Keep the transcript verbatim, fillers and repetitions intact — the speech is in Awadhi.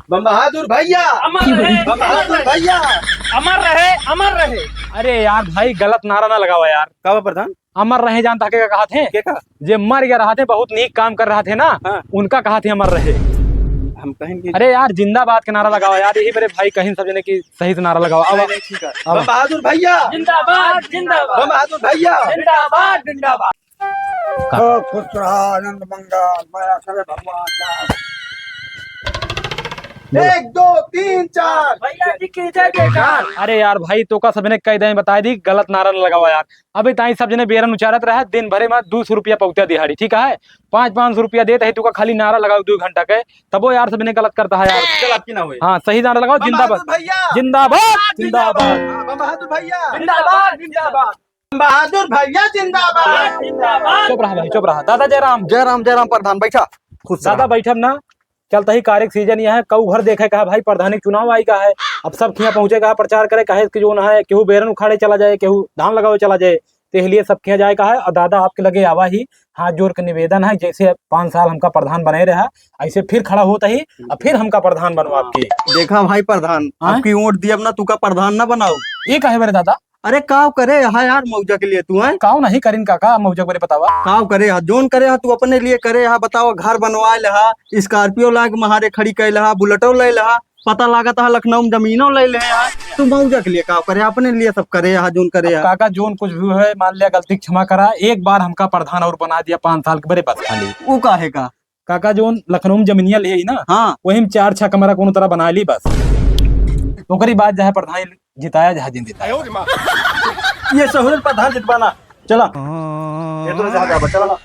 बम बहादुर भैया। अमर रहे, बम बहादुर भैया। अमर रहे, अमर रहे। अरे यार भाई, गलत नारा ना लगावा यार। का बा प्रधान? अमर रहे जान ताके का कहत हैं? के का? जे मर गया रहत हैं, बहुत नीक काम कर रहत हैं ना, हाँ। उनका कहत हैं अमर रहे। हम कहेंगे। अरे यार, जिंदाबाद के नारा लगावा यार, यही बरे भाई कहीं सब जने की सही से नारा लगावा। अब नहीं, नहीं, ठीक है। अब बम बहादुर भैया। जिंदाबाद, जिंदाबाद। बम बहादुर भैया। जिंदाबाद, जिंदाबाद। ओ, खुश रहा, आनंद मंगल, मया करे भगवान दास। एक, दो, तीन, चार। भैया जी की जय जयकार। अरे यार भाई, तोका सबने कह दें, बताई दी, गलत नारा न लगावा यार। अभी ताई सब जने बेरन उचारत रहे, दिन भरे में दो सौ रुपया पहुँचा दिहाड़ी, ठीक है? पाँच, पाँच सौ रुपया देत है, तोका खाली नारा लगाओ दो घंटा के, तबो यार सबने गलत करता है यार। चल, आपकी ना होई। हाँ, सही नारा लगाओ, बम जिंदाबाद। बहादुर भैया। जिंदाबाद, जिंदाबाद। हाँ, बम बहादुर भैया। जिंदाबाद, जिंदाबाद। बहादुर भैया जिंदाबाद। जिंदाबाद। चुप रहा भाई, चुप रहा। दादा जयराम। जयराम, जयराम प्रधान, बैठा। खुश रहा। दादा बैठब ना, चलता ही कारेक सीजन यह है, कऊ घर देखे का है भाई, प्रधानी चुनाव आई का है, अब सब खिया पहुँचे का है, प्रचार करे का है कि जो ना है, केहू बेरन उखाड़े चला जाए, केहू धान लगावे चला जाए, तो इसलिए सब खिया जाए का है। और दादा आपके लगे आवा ही, हाथ जोड़ के निवेदन है, जैसे पाँच साल हमका प्रधान बनाए रहा, ऐसे फिर खड़ा होता ही, और फिर हमका प्रधान बनवा आपकी। देखा भाई प्रधान, हाँ? आपकी वोट दियब ना, तुका प्रधान ना बनाओ। ये काहे बरे दादा? अरे काव करे हा यार मौजा के लिए तू, हैं? काव नहीं करिन काका, मौजा के बारे बतावा। काव करे हा, जोन करे हा तू अपने लिए करे हा, बतावा, घर बनवाए लेहा, Scorpio लाग महारे खड़ी कैले हा, Bulletओ ले लेहा, पता लागत हा लखनऊ में जमीनो ले ले हा। तू मौजा के लिए काव करे हा, अपने लिए सब करे हा, जोन करे अब हा। काका जोन कुछ भी है, मान लिया गलती क्षमा करा, एक बार हमका प्रधान और बना दिया पाँच साल के बरे बस खाली। ऊ काहे का? काका जोन लखनऊ में जमीनिया ले ही ना, हाँ। वही में चार छह कमरा कोनो तरह बना ली बस। ओकरी बाद जहाँ प्रधान जिताया, जहाँ जिन जिताया। ये सहूर प्रधान जितवाना, चला। ये तो जहाँ जाबा, चला।